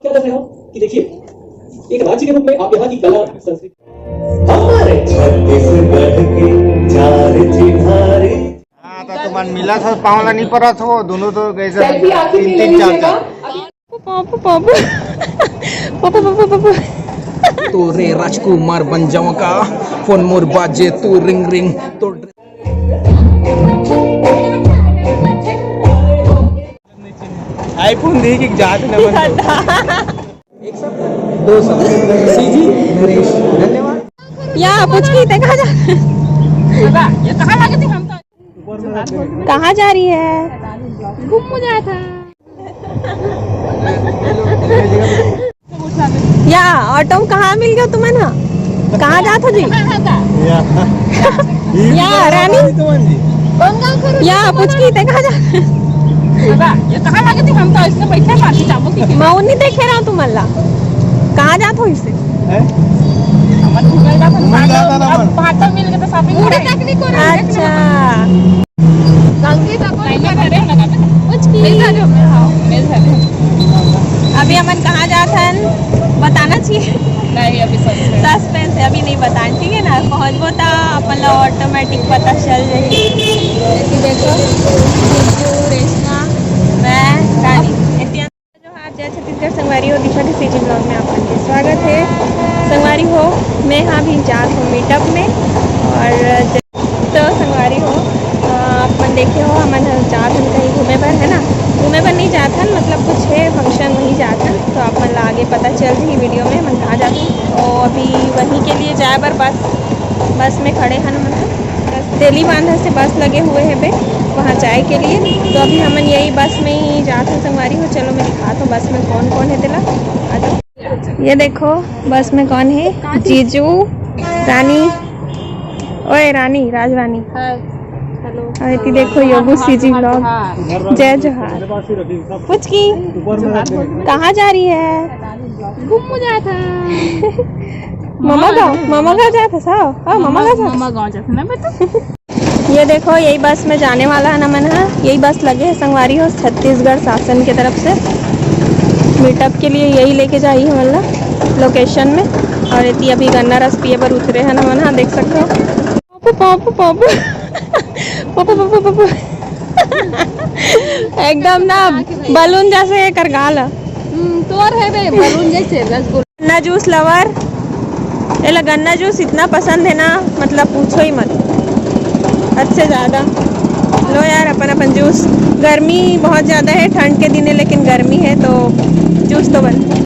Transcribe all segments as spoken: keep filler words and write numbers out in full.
क्या कर रहे हो कि देखिए, एक राज्य के रूप में आप यहाँ की कला, संस्कृति। हमारे छत्तीसगढ़ के चार चिन्हारी। हाँ, तो तुमन मिलत हो, पाँव ला नहीं परत हो, दोनों तो कैसे selfie आखिर तीन, में तीन, लेने चार, जाएगा। चार। Papa, papa. Papa, papa, papa. तो रे राजकुमार बन जाऊं का, फोन मोर बाजे तू रिंग रिंग, तो iPhone दे के जात ना बन जाऊं। एक शब्द, दो शब्द। सीजी नरेश, धन्यवाद। या, पुचकी, ते कहाँ जा, ये कहाँ लगे थे हम तो? कहाँ जा रही है? घूम जाए था। या, ऑटो में कहाँ मिल गयो तुमन ह? कहाँ जात हो जी? या। या, रानी? या, पुचकी, ते कहाँ जा? दादा, ये कहाँ लगे थे? हम तो इसमें बैठे बाकी चावल की। मैं नहीं देखे रहा हूँ तुमन ला। कहाँ जात हो इसे? हैं? हमन घूमे जात हन, घूमे जात हन हमन। भाटा मिल गए तो shopping पूरे करे। तक नहीं करे। अच्छा। गलती तो कोई नहीं करे। कुछ की। मिल जाते हो, हाँ, मिल जाते हो। अभी हमन कहाँ जात हन, बताना चाहिए। नहीं, अभी suspense। Suspense है, अभी नहीं बतान, ठीक है ना? पहुँचबो त अपन ला automatic पता चल जाही। ऐसे देखो, जीजू, रेशमा, मैं, रानी। जोहार, जय छत्तीसगढ़ संगवारी हो, दीपा के सीजी vlog में आप मन के स्वागत है। संगवारी हो, मैं हाँ भी जात हूँ meetup में। और ज-, तो संगवारी हो, अ, आप मन देखे हो, हमन ह जात हन कहीं घूमे बर, है ना? घूमे बर नहीं जात हन, मतलब कुछ है function, वहीं जात हन। तो आप मन ला आगे पता चल रही video में, हमन कहाँ जात हन। तो अभी वहीं के लिए जाए बर बस, बस में खड़े हन हमन ह। बस तेलीबांधा से बस लगे हुए है बे, वहाँ जाए के लिए। तो अभी हमन यही बस में ही जात हन संगवारी हो। चलो मैं दिखात हूँ बस में कौन कौन है तेला। आ जाओ। ये देखो बस में कौन है, जीजू, रानी, ओए रानी, राज रानी। हाय, हेलो। और इतनी देखो योगू सीजी vlog। जय जोहार। पुचकी, कहाँ जा रही है? घूम जात हन। ममा गाँव, ममा गाँव जात हस? हाँ, ममा गाँव जात हस। ममा गाँव जात हन ना बेटा। ये देखो, यही बस में जाने वाला है ना मन ह। यही बस लगे है संगवारी हो, छत्तीसगढ़ शासन के तरफ से meetup के लिए यही लेके जाही हमन ला location में। और इतनी अभी गन्ना रस पिए बर उतरे है ना मन ह, देख सकते हो। Papa, papa, papa. Papa, papa, papa. एकदम ना balloon जैसे एकर गाल ह। हम्म, तोर है बे, balloon जैसे रसगुल्ला। गन्ना juice lover, एला गन्ना juice इतना पसंद है ना, मतलब पूछो ही मत, हद से ज़्यादा। लो यार, अपन अपन juice। गर्मी बहुत ज़्यादा है, ठंड के दिन है, लेकिन गर्मी है तो juice तो बनता है।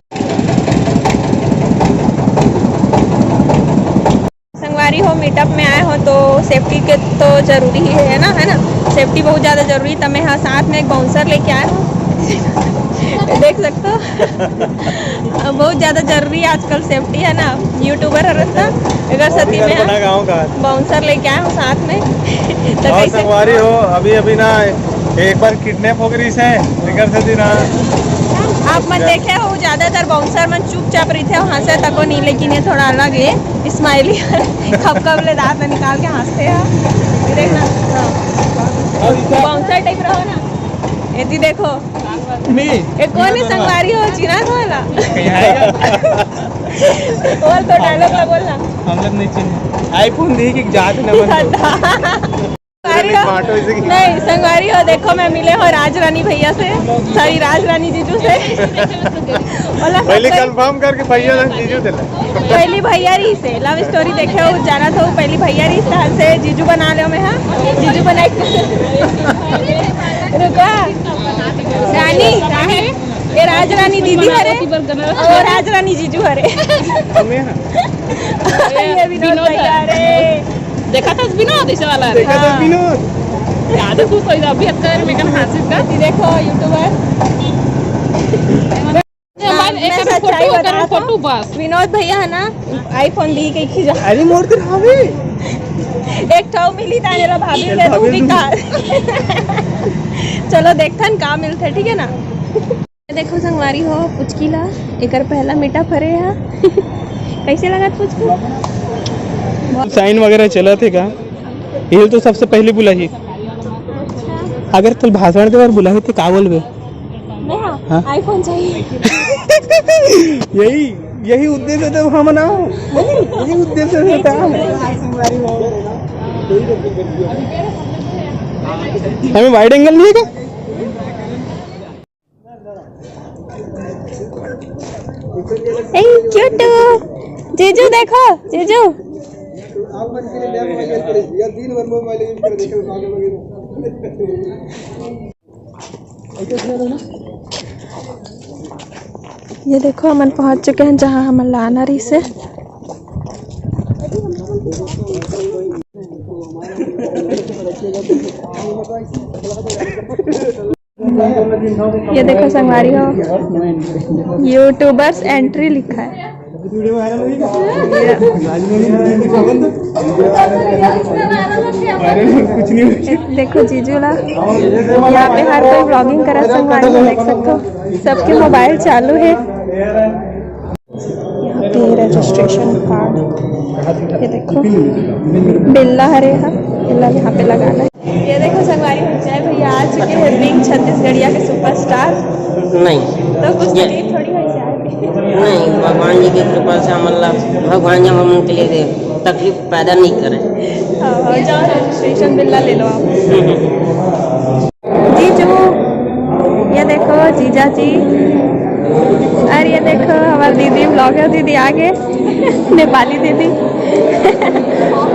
संगवारी हो, meetup में आए हो तो safety के तो जरूरी ही है ना, है ना? Safety बहुत ज़्यादा जरूरी। तो मैं, हाँ, साथ में एक bouncer लेके आए हूँ। देख सकते हो। बहुत ज़्यादा जरूरी है आजकल safety, है ना? YouTuber हरत ना, अगर सती में बना गाँव का। Bouncer लेके आए हूँ साथ में। तो और कैसे संगवारी हो, अभी अभी ना एक बार kidnap हो गई से, एकर सेती ना। आप मन देखे हो, ज़्यादातर bouncer मन चुपचाप रहिथे, हंसे तको नहीं, लेकिन ये थोड़ा अलग है। Smiley। खप खप ले दांत निकाल के हंसते हैं। ये देखना, हाँ। Bouncer type रहो ना। ये जी देखो। नहीं। ये कौन है संगवारी हो, चिन्हा को वाला? कहीं आएगा। बोल तो, dialogue ला बोल ना। हम लोग नहीं चिन्हे। iPhone दे के जात ना बन। संगवारी हो? Smart हो इसे की। नहीं, संगवारी हो, देखो मैं मिले हो राज रानी भैया से, sorry, राज रानी जीजू से। बोला पहले सब confirm करके भैया ना जीजू दिला। पहली भैया रही से love story देखे हो, जाना था, पहली भैया रही से, से जीजू बना लो मैं, हाँ, जीजू बना के। रुको, रानी, रानी, ये राज रानी दीदी हरे, और राज रानी जीजू हरे। ये विनोद विनोद भैया हरे। देखा था विनोद, ऐसे वाला। देखा था हाँ। विनोद। याद है, तू तो अभी अक्कर में कन हासिल का। देखो, YouTuber। मोबाइल मैं एक सच्चाई फोटो, बता ओकर रहा फोटो था। बस। विनोद भैया है ना, iPhone दी के खींचा। अरे, मोर तो हवे। एक ठो मिली, ताने ला भाभी एक दे भाभी दूंगी दे का। चलो, देखथन का मिलथे, ठीक है ना? देखो संगवारी हो, पुचकी ला, एकर पहला meetup हरे हा। कैसे लगत पुचकी? Sign वगैरह चलत हे का? ये तो सबसे पहले बुलाही। अगर तोला भाषण दे बर बुलाही तो का बोलबे? मैं हाँ, हाँ? iPhone चाहिए। यही, यही उद्देश्य था हम ना, यही उद्देश्य था। हमें वाइड एंगल नहीं है क्या? ए, क्यूट। जीजू देखो, जीजू। ये देखो, हमन पहुंच चुके हैं जहां हमन ला आना रहिस हे। ये देखो संगवारी हो, YouTubers entry लिखा है। ये देखो जीजू ला, यहाँ पे हर कोई vlogging करत संगवारी हो, देख सकते हो सबके मोबाइल चालू है। यहाँ पे रजिस्ट्रेशन कार्ड, ये देखो बिल्ला हरे हा, बिल्ला यहाँ पे लगाना है। ये देखो संगवारी हो, जय भैया आ चुके हैं, बिग छत्तीसगढ़िया के सुपरस्टार। नहीं। तो कुछ ये तकलीफ थोड़ी हो जाए। नहीं, भगवान जी की कृपा से हमन ला, भगवान जब हमन के लिए दे, तकलीफ पैदा नहीं करे। हाँ, हाँ, जाओ रजिस्ट्रेशन बिल्ला ले लो आप। जीजू, ये देखो जीजा जी, और ये देखो हमारी दीदी, ब्लॉगर दीदी आ गए, नेपाली दीदी।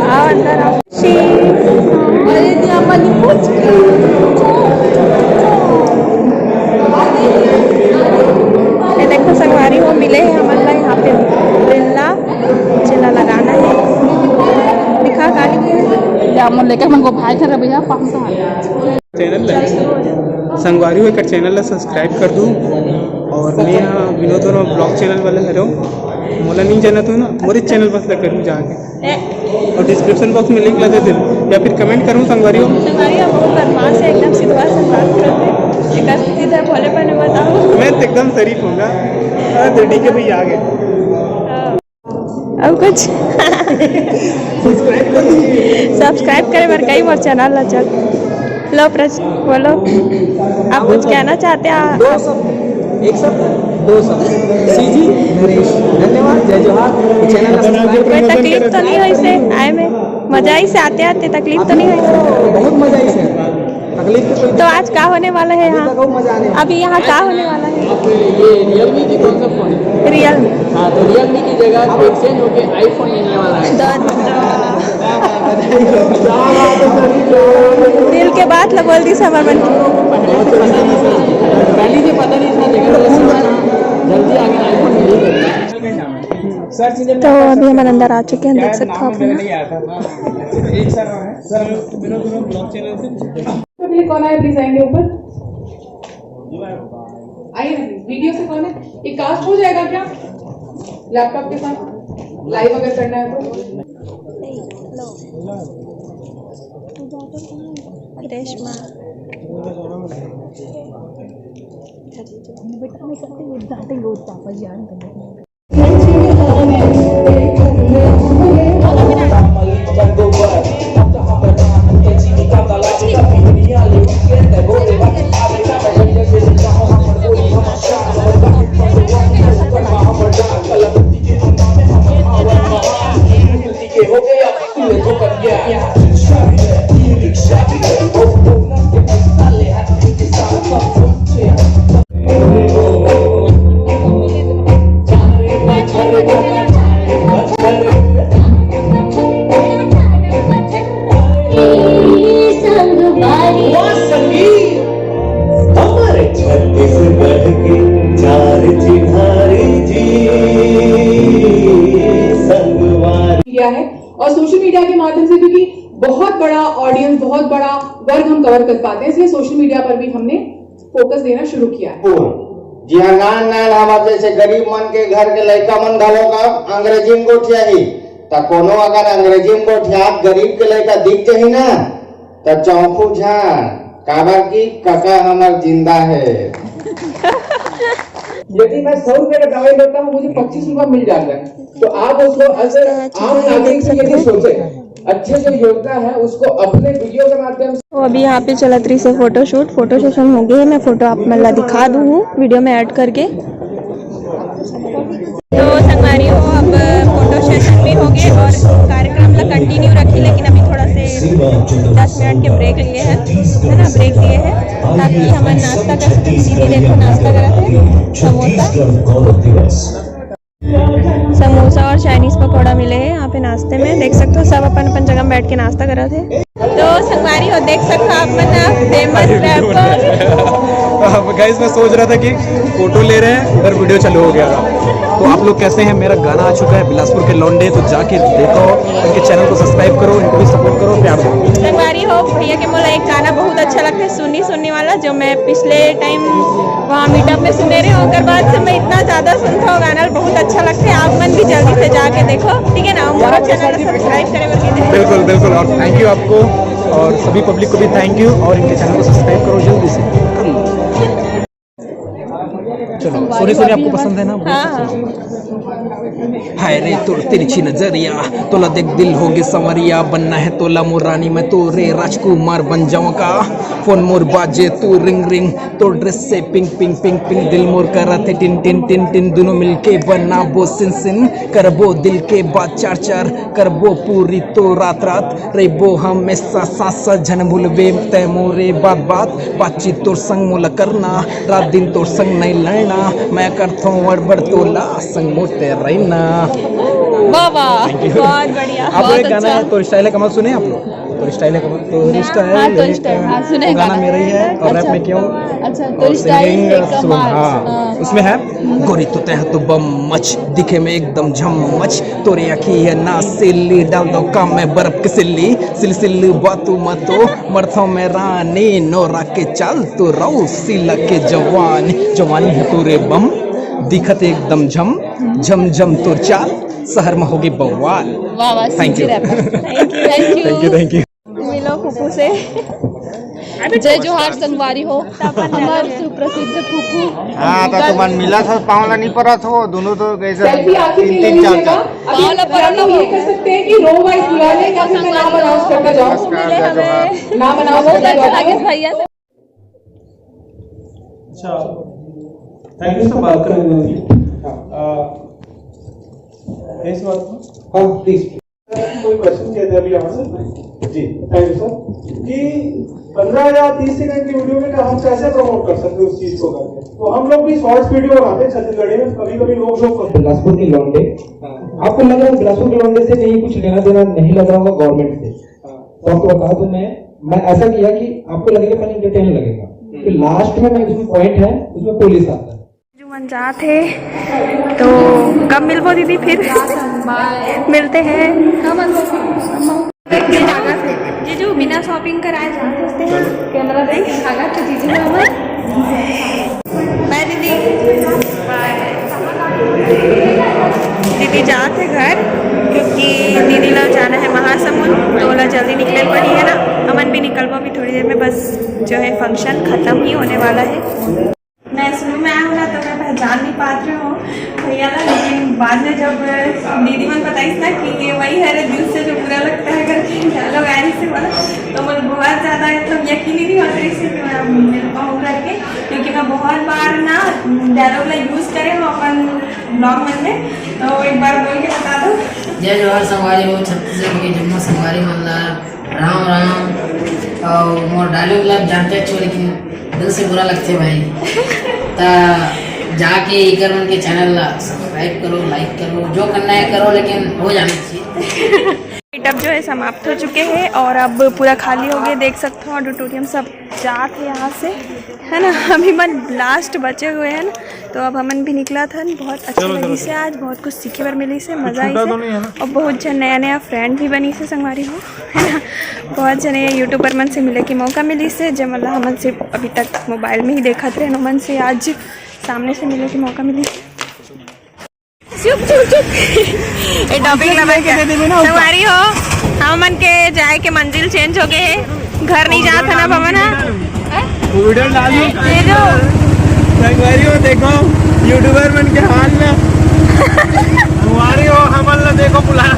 आओ अंदर आओ। अरे जी, हमारी कुछ ये देखो संगवारी हो, मिले हैं हमन ला यहाँ पे बिल्ला, जेला लगाना है। दिखा का लिखे है? या मोर लेकर हमन को भाई घर भैया पाँच सौ। चैनल ला, संगवारी हो, एकर चैनल ला सब्सक्राइब कर दू। और मैं यहाँ विनोद वर्मा ब्लॉग चैनल वाले हरो, मोला नहीं जानत हो ना, मोरे चैनल बस ला करूँ जाके। ए। और डिस्क्रिप्शन बॉक्स में लिंक ला दे दे, या फिर कमेंट करूँ संगवारी हो। संगवारी हो, बहुत बदमाश है, एकदम सिधवा से बात करते। एक सीधा भोले पने बताओ। मैं तो एकदम शरीफ हूँ ना। हाँ, तो डीके भैया आ गए। हाँ। और कुछ? सब्सक्राइब कर दीजिए। सब्सक्राइब करे बर कई मोर चैनल ला चल। लो प्रश्न बोलो, आप कुछ कहना चाहते हैं? दो शब्द, एक शब्द, दो शब्द। सीजी नरेश, धन्यवाद, जय जोहार। चैनल ला सब्सक्राइब कोई करो। तकलीफ तो नहीं हुई से आए में? मजा ही से आते आते तकलीफ तो नहीं हुई से? बहुत मजा ही से। तकलीफ तो कोई तो आज का होने वाला है अभी यहाँ? तक वो मजा आने वाला अभी यहाँ का होने वाला है? ये रियलमी की कौन सा फोन है? रियलमी। हाँ, तो रियलमी की जगह अब एक्सचेंज होके आईफोन लेने वाला है। दिल के बात ला बोल दी समर मन की। पहले से पता नहीं था, लेकिन जल्दी आगे आईफोन मिल ही गया। तो अभी हमन अंदर आ चुके हैं, देख सकते हो आप यहाँ। कौन आए, प्लीज आएंगे ऊपर। आइए, वीडियो से कौन है? ये कास्ट हो जाएगा क्या लैपटॉप के साथ, लाइव अगर करना है तो? रेशमा। हमारे छत्तीसगढ़ के चार चिन्हारी जी संगवारी। किया है और सोशल मीडिया के माध्यम से, क्योंकि बहुत बड़ा ऑडियंस, बहुत बड़ा वर्ग हम कवर कर पाते हैं, इसलिए सोशल मीडिया पर भी हमने फोकस देना शुरू किया है। जी हाँ, नान नान हमर जैसे गरीब मन के घर के लइका मन घलो का अंग्रेजी में गोठियाही, त कोनो अगर अंग्रेजी में गोठियात गरीब के लइका दिख जाही ना, त चौंकू झन, काबर कि कका हमर जिंदा है। यदि मैं सौ रुपए का दवाई लेता हूँ, मुझे पच्चीस रुपए मिल जाता है, तो आप उसको ऐसे आम नागरिक से यदि सोचें, अच्छे जो योद्धा है उसको अपने वीडियो के माध्यम से। तो अभी यहाँ पे चलत रहिस हे फोटोशूट, फोटो सेशन हो गए, मैं फोटो आप मन ला दिखा दूँ हूँ वीडियो में ऐड करके। तो संगवारी हो, अब फोटो सेशन भी हो गए और कार्यक्रम ला कंटिन्यू रखी, लेकिन अभी थोड़ा से दस मिनट के ब्रेक लिए हैं, है ना, ब्रेक लिए हैं, ताकि हमन नाश्ता कर सकें। दीदी देखो नाश्ता करत हे, समोसा, समोसा और चाइनीज पकौड़ा मिले हैं यहाँ पे नाश्ते में, देख सकते हो सब अपन अपन जगह में बैठ के नाश्ता करत हे। तो संगवारी हो, देख सकते हो आप मन फेमस रैपर। अब गाइस, मैं सोच रहा था कि फोटो ले रहे हैं, इधर वीडियो चालू हो गया। तो आप लोग कैसे हैं? मेरा गाना आ चुका है बिलासपुर के लौंडे, तो जाके देखो, उनके चैनल को सब्सक्राइब करो, इनको भी सपोर्ट करो, प्यार दो। संगवारी हो, भैया के मोला एक गाना बहुत अच्छा लगता है, सुन्नी सुन्नी वाला, जो मैं पिछले टाइम वहाँ मीटअप में सुने रहे हूँ। ओकर बाद से मैं इतना ज्यादा सुनता हूँ गाना, बहुत अच्छा लगता है। आप मन भी जल्दी से जाके देखो, ठीक है ना? हमारा चैनल सब्सक्राइब करे बर कीजिए। बिल्कुल बिल्कुल, और थैंक यू आपको और सभी पब्लिक को भी थैंक यू, और इनके चैनल को सब्सक्राइब करो जल्दी से। चलो, सुनी सुनी आपको पसंद है ना? हाँ। हाय रे तोर तिरछी नजरिया, तोला देख दिल होगे संवरिया, बनना है तोला मोर रानी, मैं तोरे राजकुमार बन जाऊं का। फोन मोर बाजे तू रिंग रिंग, तोर ड्रेस से पिंक पिंक पिंक पिंक, दिल मोर करत हे टिन टिन टिन टिन, दोनों मिलके बनाबो सिन सिन, करबो दिल के बात चार चार, करबो पूरी तो रात रात, रहिबो हमेशा साथ साथ, झन भूलबे तै मोरे बात बात, बातचीत तोर संग मोला करना, रात दिन तोर संग नहीं लड़ना, मैं करथों अड़बड़ तोला संग मोर तै रहिना। वाह वाह, बहुत बढ़िया। आप लोग एक गाना है तोर स्टाइल है कमाल, सुने आप लोग? तोर स्टाइल है कमाल, तोर स्टाइल हाँ, है तोर स्टाइल, हाँ, सुने वो गाना गाना। मेरा ही है और रैप अच्छा। मैं किया हूँ। अच्छा, और तोर स्टाइल singing है और सुर, कमाल। हाँ, हाँ। उसमें है। गोरी तो तै तो बम मच, दिखे में एकदम झम मच, तोरे आँखी है ना सिल्ली, डाल दो काम में बर्फ की सिल्ली, सिल सिल बातू मतो, मरथो में रानी, नोरा के चाल तू राऊ, सिला के जवानी, जवानी है पूरे बम, दिखत एकदम झम, झम झम तोर चाल, शहर में होगे बवाल। वाह वाह, Thank you। Thank you, thank you. Thank you, thank you. मिलो फूफू से। जय जोहार संगवारी हो, हमार सुप्रसिद्ध फूफू। हाँ, तो तुमन मिला था, पाँव ला नहीं पड़ा था, दोनों तो कैसे सेल्फी आखिर तीन में ले तीन चार लीजिएगा। चार। अभी आप लोग ये कर सकते हैं कि रो वाइज बुला लें या फिर मैं नाम अनाउंस करके जाऊँ। मिले हमें। नाम अनाउंस बहुत करके अच्छा जाऊँ। लगे भैया से। अच्छा, थैंक यू सर, बात करेंगे। हाँ। आ, यही सी बात। हाँ, प्लीज। कोई क्वेश्चन किए थे अभी यहाँ से? जी, थैंक यू सर। कि पंद्रह या तीस सेकंड की वीडियो में हम कैसे प्रमोट कर सकते हैं उस चीज को करके? तो हम लोग भी शॉर्ट्स वीडियो बनाते हैं छत्तीसगढ़ी में, कभी कभी लोग जो बिलासपुर के लौंडे, आपको लग रहा है बिलासपुर के लौंडे से कहीं कुछ लेना देना नहीं लग रहा होगा गवर्नमेंट से, तो आपको बता दूं मैं, मैं ऐसा किया कि आपको लगेगा पहले एंटरटेन लगेगा, फिर लास्ट में मैं, उसमें पॉइंट है, उसमें पुलिस आता है। जो मन जात हे तो कब मिलबो दीदी फिर? मिलते हैं। जीजू बिना शॉपिंग कराए जा सकते हैं। कैमरा देख, आगा तो जीजू बाय दीदी। दीदी जात हे घर, क्योंकि दीदी ला जाना है महासमुंद, तो ओला जल्दी निकले पड़ी है ना। हमन भी निकलबो अभी थोड़ी देर में, बस जो है फंक्शन खत्म ही होने वाला है। मैं शुरू में आया हूँ ना, तो मैं पहचान नहीं पात रही हूँ भैया ला, लेकिन बाद में जब दीदी मन बताइस ना कि ये वही है रे दिल से जो बुरा लगता है करके डायलॉग आए से बोला, तो मुझे बहुत ज़्यादा एकदम यकीन ही नहीं होता इससे कि मैं मिल पाऊँ करके, क्योंकि मैं बहुत बार ना डायलॉग ला यूज़ करे हूँ अपन ब्लॉग मन में, तो एक बार बोल के बता दो। जय जोहार संगवारी हो, छत्तीसगढ़ के जम्मो संगवारी मन ला राम राम। और मोर डायलॉग ला जानते अच्छो, लेकिन दिल से बुरा लगते भाई। ता जाके इकर मन के चैनल ला सब्सक्राइब करो, लाइक करो, जो करना है करो, लेकिन हो जाना चाहिए। मीटअप जो है समाप्त हो चुके हैं और अब पूरा खाली हो गया। देख सकते हो ऑडिटोरियम सब जात है यहाँ से, है ना। अभी मन लास्ट बचे हुए हैं ना, तो अब हमन भी निकलत हन। बहुत अच्छा लगिस हे आज, बहुत कुछ सीखे बर मिलिस हे, मजा आइस हे। और बहुत झन नया नया फ्रेंड भी बनिस हे संगवारी हो, है ना। बहुत झने यूट्यूबर मन से मिले के मौका मिलिस हे, जेमन ला हमन सिर्फ अभी तक मोबाइल में ही देखत रहेन, ओमन से आज सामने से मिले के मौका मिलिस हे। चुप चुप चुप। ए टॉपिक लगा के संगवारी हो, हमन के जाए के मंजिल चेंज हो गए हे, घर नहीं जात हे ना भवन हा। वीडियो डालू। ये जो संगवारी हो, देखो यूट्यूबर मन के हाल ना। संगवारी हो, हमन ला देखो बुला।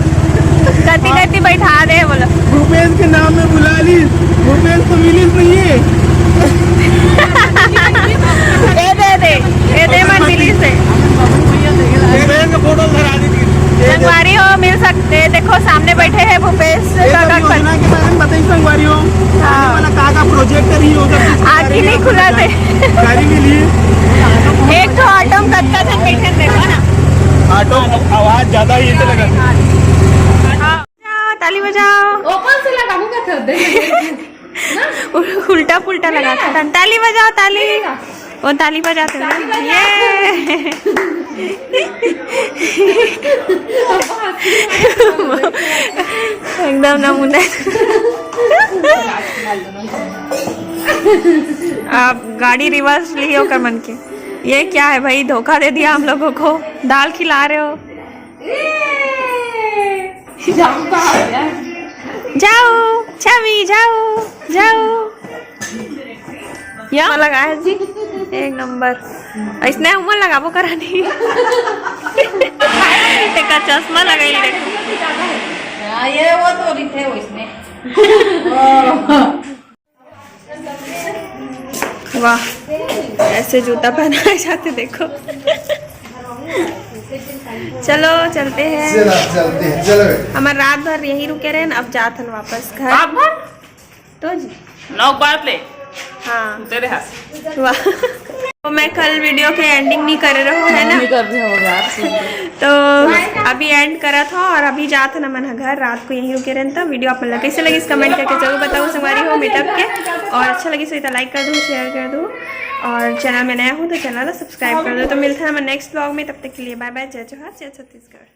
कति कति बैठा दे बोला। भूपेश के नाम में बुला ली। भूपेश तो मिलिस नहीं है। ए दे दे, ए दे मन मिलिस हे। सामने बैठे हैं भूपेश काका। योजना के बारे में बताइए संगवारी हो। हाँ। वाला का का प्रोजेक्ट रही हो, सब चीज आँख ही नहीं खुला थे। गाड़ी भी ली। एक तो ऑटो में कत्ता था, बैठे देखो ना। ऑटो आवाज ज्यादा ही तो लगा। हाँ। बजाओ, ताली बजाओ। ओपन से लगाऊंगा तो दे। उल्टा पुल्टा लगा था। ताली बजाओ, ताली। वो ताली बजाते हैं ना। ये। एकदम नमूना। आप गाड़ी रिवर्स लिए ओकर मन के। ये क्या है भाई, धोखा दे दिया हम लोगों को। दाल खिला रहे हो। जाओ छवि, जाओ, जाओ। या लगा है जी, एक नंबर। इसने उमर लगाबो करानी। एक चश्मा लगाई देखो। हाँ, ये वो तो दिखे वो इसमें। वाह, ऐसे जूता पहनाए जाते देखो। चलो चलते हैं। चलो, चलते हैं, चलो। हमार रात भर यहीं रुके रहे, अब जात हन वापस घर। रात भर? तो जी। नौ बात ले। हाँ। तेरे हाथ। वाह। तो मैं कल वीडियो के एंडिंग नहीं कर रहा हूँ, है ना? नहीं कर रहे हो यार। तो अभी एंड करा था और अभी जात हन हमन घर, रात को यहीं रुके रहन। तो वीडियो आप मन ला कैसे लगिस, कमेंट करके जरूर बताओ संगवारी हो मीटअप के। और अच्छा लगिस तो लाइक कर दो, शेयर कर दो, और चैनल में नया हो तो चैनल ला सब्सक्राइब कर दो। तो मिलते हैं हम नेक्स्ट व्लॉग में, तब तक के लिए बाय बाय, जय जोहार, जय छत्तीसगढ़।